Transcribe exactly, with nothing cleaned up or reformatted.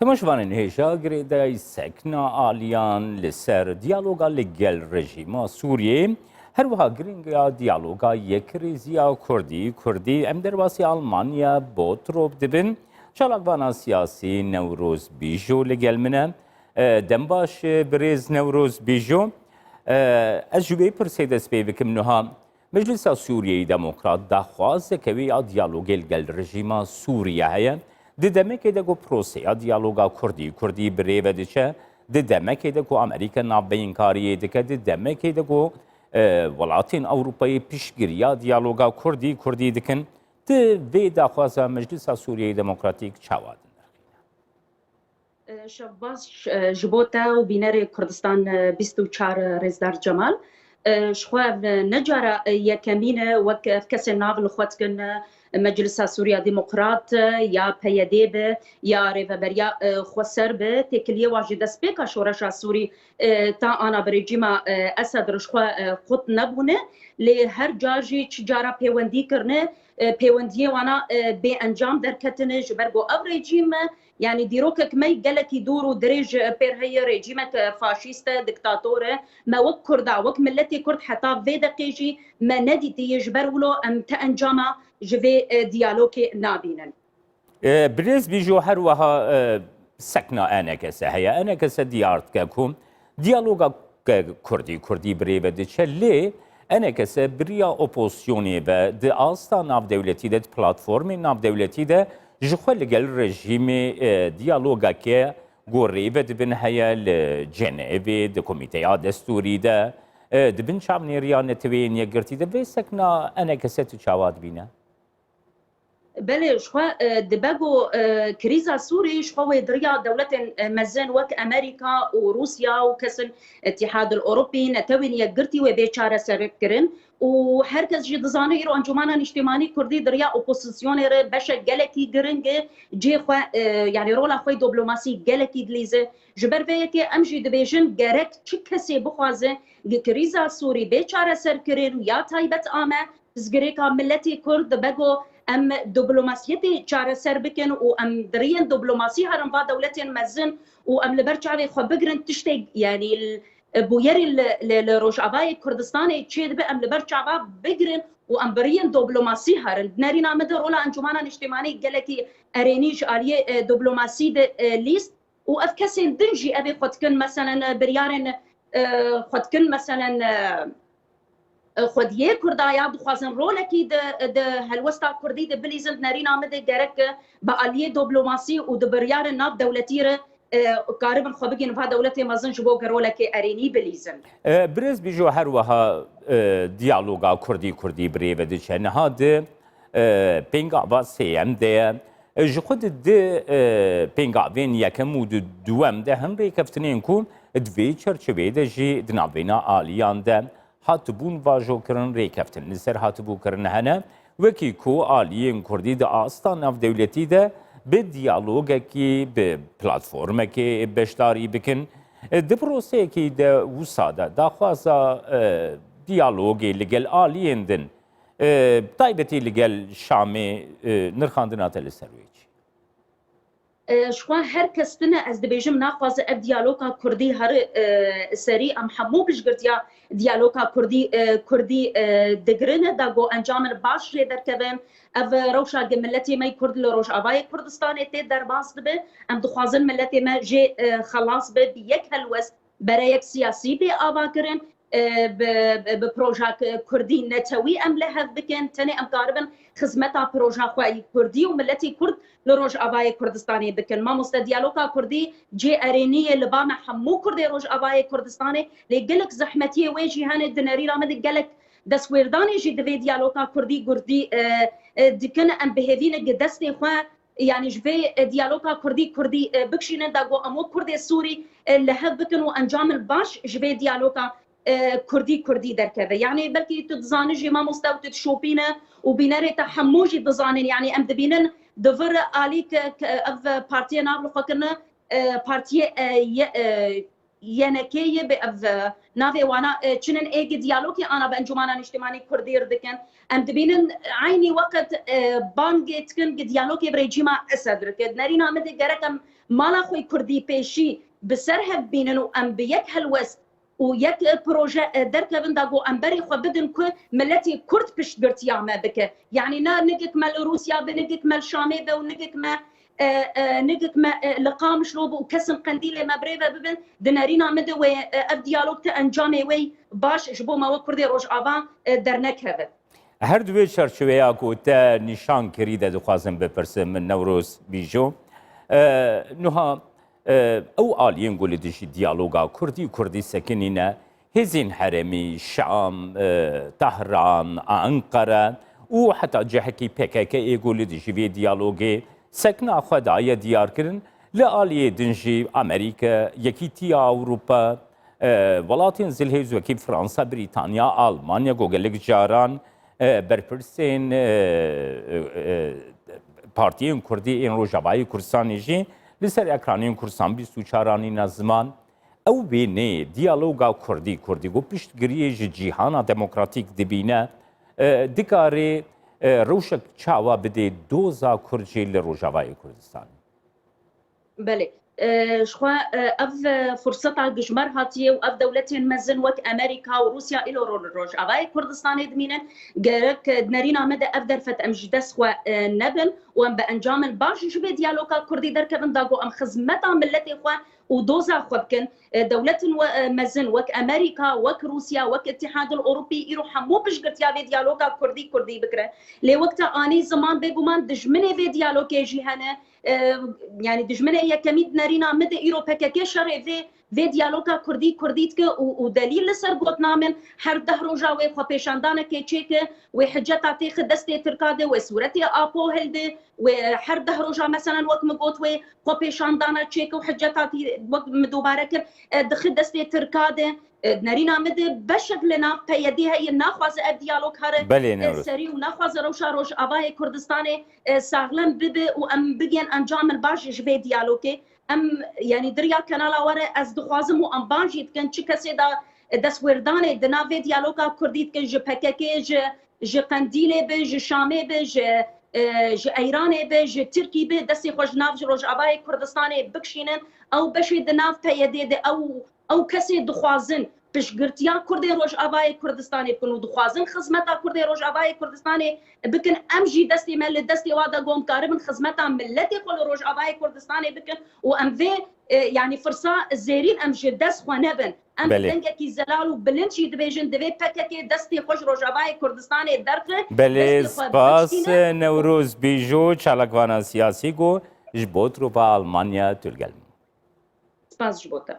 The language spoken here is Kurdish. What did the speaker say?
Temaşevanên hêja girêdayî sekna aliyan li ser diyaloga li gel rejîma Sûriyê, her wiha giringiya diyaloga yekrêziya Kurdî, Kurdî, em derbasî Almanya, Bottrop dibin. Çalakvana siyasî Newroz Bîjo li gel min e. E, dem baş, e, birêz Newroz Bîjo. E, ez ji wê pirsê dest pê bikim niha. Meclisa Sûriyeyê Demokrat daxwazeke wê ya diyalogê li gel rejîma Sûriye heye. Di demekê de ku proseya diyaloga Kurdî, Kurdî bi rê ve diçe, di demekê de ku Amerîka navbeyinkariyê dike, di demekê de ku, e, welatên Ewropayê piştgiriya diyaloga Kurdî, Kurdî dikin, tu vê daxwaza Meclisa Sûriyeyê Demokratîk çawa dinirxîne? Şevbaş, e, ji bo te û bînerê Kurdistan, e, bîst û çar Rêzdar Cemal. E, ji xwe ev ne cara, e, yekemîn e, wek ev kesên nav li xwe dikin, e, Meclisa Sûriya Demokrat, e, ya P Y D be, ya Rêveberiya, e, Xweser be, têkiliyê wan ji destpêka şoreşa Sûrî, e, ta ana bi rejîma, e, Esed re ji xwe, e, qut nebûne. Lê her car jî çi cara pêwendî kirine, e, pêwendiyê wana, e, bê encam derketine, ji ber ku ev rejîm, e, yanî dîrokek me gelekî dûr û dirêj, e, pêr heye, rejîmek, e, faşîst e, diktator e. Me wek Kurda, wek miletê Kurd heta vê deqê jî me nedîtiye, ji ber wilo em ti encama ji vê, e, diyalogê nabînin. E, Birêz Bîjo, her wiha, e, sekna E N K S heye. E N K S diyar dike ku diyaloga ke Kurdî, Kurdî bi rê ve diçe, lê E N K S bi riya opozisyonê ve di asta navdewletî de, di platformên navdewletî de ji xwe li gel rejîmê, e, diyalogeke ku rê ve dibin heye li Cenevê, di komîteya destûrî de, e, di bin çavnêriya Neteweyên Yekgirtî de. Vê sekna E N K S tu çawa dibîne? Belê, ji xwe, e, dibe ku, e, krîza Sûrî ji xwe wê di riya dewletên, e, mezin wek Amerîka û Rûsya û kesên Îtîhadil Ewropî, Netewên Yekgirtî wê bê çareserkirin û her kes jî dizane îro Encûmena Nîştimanî Kurdî di riya opozisyonê re beşek gelekî giring e, cihê xwe, e, yanî rola xwe yê diplomasî gelekî dilîze. Ji ber vê yekê em jî dibêjin gerek çi kesê bixwaze li krîza Sûrî bê çareserkirin û ya taybet a me, pirsgirêka miletê Kurd dibe ku em diplomasiyetê çareser bikin û em di riyên diplomasî herin va dewletên mezin û em li ber çavê xwe bigirin tiştê, yanî l-, bûyerê li, li, li Rojavayê Kurdistanê çêdibe, em li ber çava bigirin û em bi riyên diplomasî herin. Di nerîna min de rola Encûmena Nîştimanî gelekî erênî ji aliyê, e, diplomasî de, e, lîst û ev kesên din jî ev ê xwe dikin, meselen, e, biryarên, e, xwe dikin, meselen, e, e, xwediyê Kurda ya dixwazin rolekî di, di helwesta Kurdî de bilîzin, di nerîna min de gerek bi aliyê diplomasî û di biryarên nav dewletî re, e, karibin xwe bigihînin va dewletê mezin ji bo ku rolekê erênî bilîzin. E, Birêz Bîjo, her wiha, e, diyaloga Kurdî Kurdî bi rê ve diçe. Niha di, e, pêngava sêyem de ye. E, ji xwe di, di, e, pêngavên yekem û di duwem de hin rêkeftinên ku di vê çerçeveyê de jî di navbeyna aliyan de hatibûn vajokirin, rêkeftin li ser hatibû kirin hene, wekî ku aliyên Kurdî di asta navdewletî de bi diyalogekî, bi platformekê beşdarî bikin. E, di proseyekî de wisa de daxwaza, e, diyalogê li gel aliyên din, e, bi taybetî li gel Şamê, e, nirxandina te li ser wê çi? E, ji xwe her kes tune, ez dibêjim, naxwaze ev diyaloga Kurdî here, e, serî. Em hemû piştgirtiya diyaloga Kurdî, e, Kurdî, e, digirin, da ku encamên baş jê derkevin. Ev rewşa ku miletê me yê Kurd li Rojavayê Kurdistanê tê derbas dibe. Em dixwazin miletê me jê, e, xelas be, bi yek helwest bereyek siyasî bê avakirin, e, bi, bi, bi proja k-, Kurdî netewî em li hev bikin, tenê em karibin xizmeta proja xwe yî Kurdî û miletî Kurd li Rojavayê Kurdistanê bikin. Mamoste, diyaloga Kurdî cê erênî ye li ba me hemû Kurdê Rojavayê Kurdistanê, lê gelek zehmetiyê wê jî hene, di nerîna min de gelek destwêrdanê jî di vê diyaloga Kurdî Kurdî, e, e, dikin. Em bi hêvî ne gi destê xwe, yanî ji vê, e, diyaloga Kurdî Kurdî, e, bikişînin, da ku em wek Kurdê Sûrî, e, li hev bikin û encamên baş ji vê diyaloga, e, Kurdî Kurdî derkeve. Yanî belkî tu dizanî jî, mamoste, û tu dişopîne û bînerê te hemû jî dizanin. Yanî em dibînin di vir alî ke, ke ev partiyê nav li xwe kirine, e, partiyê, e, ye-, e, Y N K yê, bi ev, e, navê wana, e, çinin ê gi diyalogê ana bi Encûmana Nîştimanî Kurdî re dikin. Em dibînin eynî weqt, e, bangê dikin gi diyalogê bi rejîma Esed re. Di nerîna min de gerek em mala xwe kurdî pêşî bi ser hev bînin û em bi yek helwest û yek, e, proje, e, derkevin da ku em berê xwe bidin ku miletê kurd piştgirtiya me bike. Yanî ne nigik me li Rûsya be, nigik me li Şamê be û nigik me, e, e, nigik me, e, li Qamişlo be û kesin Qendîlê me birêve bibin. Di nerîna min de wê, e, ev diyalog ti encamê wê baş ji bo me wek Kurdê Rojava, e, dernekeve. Her di wê çarçoveya ku te nîşan kirî de dixwazim bipirsim min, Newroz Bîjo. E, nuha, e, ew aliyên ku li dijî diyaloga Kurdî, Kurdî sekinîne, hêzên herêmî, Şam, e, Tehran, Enqere û heta cihekî P K K ê ku li dijî vê diyalogê sekna xwe daye diyarkirin, li aliyê din jî Amerîka, Yekîtiya Ewropa, e, welatên zilhêz wekî Fransa, Brîtanya, Almanya, ku gelek caran, e, berpirsên, e, e, e, partiyên Kurdî ên Rojavayê Kurdistanê jî li ser ekranên Kursan bîst û çar anîne ziman. Ew wêneyê diyaloga Kurdî, Kurdî ku piştgiriyê ji cîhana demokratîk dibîne, e, dikarê, e, rewşek çawa bidê doza Kurd jî li Rojavayê Kurdistanê? Belê. E, ji xwe, e, ev, e, furseta gi ji me re hatiye û ev dewletên mezin wek Amerîka û Rûsya îro ro-, li Rojavayê Kurdistanê dimînin. Gerek, e, di nerîna me de ev derfet em ji dest xwe, e, nebin û em bi encamên baş ji vê diyaloga Kurdî derkevin da ku em xizmeta miletê xwe û doza xwe bikin. E, dewletin we, e, mezin wek Amerîka, wek Rûsya, wek Îtîhadil Ewropî îro hemû piştgirtiya vê diyaloga Kurdî, Kurdî bikire. Lê wek te anî ziman, bêguman dijminê vê diyalogê jî hene. E, yanî dijminê yekemî di nerîna min de îro P K K şerê vê, vê diyaloga Kurdî, Kurdî dike û, û delîl li ser gotina min her deh roja wê xwepêşandanekê çêke, wê hiceta têxe destê Tirka de, wê sûretê Apo hilde, wê her deh roja meselen wek min got wê xwepêşandana çêke û hiceta tê wek min dubare kir, e, dixe destê Tirka de. E, nerîna min de beşek li nav P Y D heye, naxwaze ev diyalog here, Belê, e, Newroz. serî û naxwaze rewşa Rojavayê Kurdistanê, e, saxlem bibe û em bigên encamên baş ji vê diyalogê. Em, yanî di riya kanala we re ez dixwazim û em ban jî dikin çi kesê da, e, destwêrdanê di nav vê diyaloga Kurdî dikin ji P K K, ji, ji Qendîlê be, ji Şamê be, ji, e, ji Eyranê be, ji Tirkî be, destê xwe ji nav ji Rojavayê Kurdistanê bikişînin. Ew beşê di nav P Y D de ew ew kesê dixwazin piştgirtiya Kurdê Rojavayê Kurdistanê bikin û dixwazin xizmeta Kurdê Rojavayê Kurdistanê bikin, em jî destê me li destê wa de got em karibin xizmeta miletê xwe li Rojavayê Kurdistanê bikin û em vê, e, yanî firsa zêrîn em ji dest xwe nebin. Em bi Belê. dengekî zelal û bilind jî dibêjin, divê P K K destê xwe ji Rojavayê Kurdistanê derxe, Belê, destê xwe spas, bikişîne. Newroz Bîjo, çalakvana siyasî ku ji Bottropa Almanya tu li gel min. Spas ji bo te.